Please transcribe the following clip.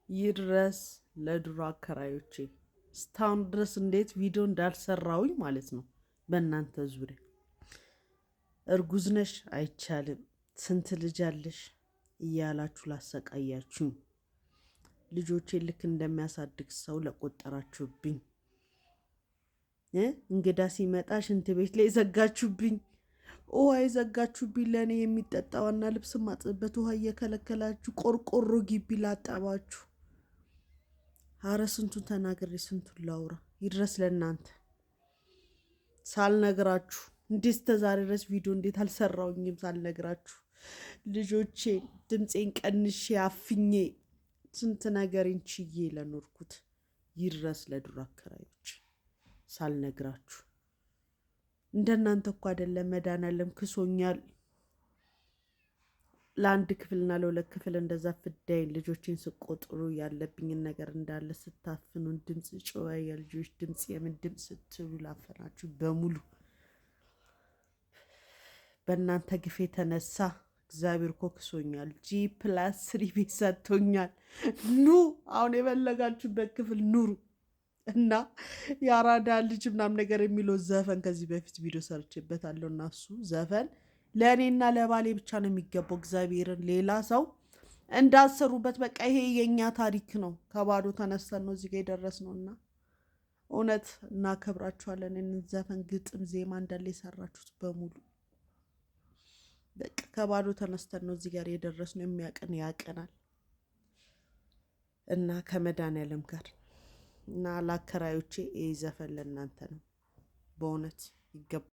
ይድረስ ለድሮ አከራዮቼ። እስካሁን ድረስ እንዴት ቪዲዮ እንዳልሰራውኝ ማለት ነው። በእናንተ ዙሪያ እርጉዝ ነሽ አይቻልም፣ ስንት ልጅ አለሽ እያላችሁ ላሰቃያችሁኝ፣ ልጆቼ ልክ እንደሚያሳድግ ሰው ለቆጠራችሁብኝ፣ እንግዳ ሲመጣ ሽንት ቤት ላይ ዘጋችሁብኝ፣ ውሃ የዘጋችሁብኝ፣ ለእኔ የሚጠጣውና ልብስ ማጥበት ውሃ እየከለከላችሁ ቆርቆሮ ግቢ ላጠባችሁ፣ አረ ስንቱን ተናግሬ ስንቱን ላውራ። ይድረስ ለእናንተ ሳልነግራችሁ እንዴት እስከ ድረስ ቪዲዮ እንዴት አልሰራውኝም ሳልነግራችሁ ልጆቼ ድምፄን ቀንሼ አፍኜ ስንት ነገሬን ችዬ ለኖርኩት ይድረስ ለዱር አከራዮች ሳልነግራችሁ። እንደናንተ እኮ አይደለም፣ መድኃኒዓለም ክሶኛል። ለአንድ ክፍልና ለሁለት ክፍል እንደዛ ፍዳይን ልጆችን ስቆጥሩ ያለብኝን ነገር እንዳለ ስታፍኑን ድምፅ ጮኸ፣ የልጆች ድምፅ የምን ድምፅ ስትሉ ላፈናችሁ በሙሉ በእናንተ ግፍ የተነሳ እግዚአብሔር እኮ ክሶኛል። G+3 ቤት ሰጥቶኛል። ኑ አሁን የፈለጋችሁበት ክፍል ኑሩ እና የአራዳ ልጅ ምናምን ነገር የሚለው ዘፈን ከዚህ በፊት ቪዲዮ ሰርቼበታለሁ እና እሱ ዘፈን ለእኔና ለባሌ ብቻ ነው የሚገባው። እግዚአብሔርን ሌላ ሰው እንዳሰሩበት በቃ ይሄ የእኛ ታሪክ ነው። ከባዶ ተነስተን ነው እዚህ ጋ የደረስነው እና እውነት እናከብራችኋለን። ይህንን ዘፈን ግጥም፣ ዜማ እንዳለ የሰራችሁት በሙሉ በቃ ከባዶ ተነስተን ነው እዚህ ጋር የደረስነው። የሚያቀን ያቀናል እና ከመድኃኒዓለም ጋር እና ለአከራዮቼ ይህ ዘፈን ለእናንተ ነው በእውነት ይገባል።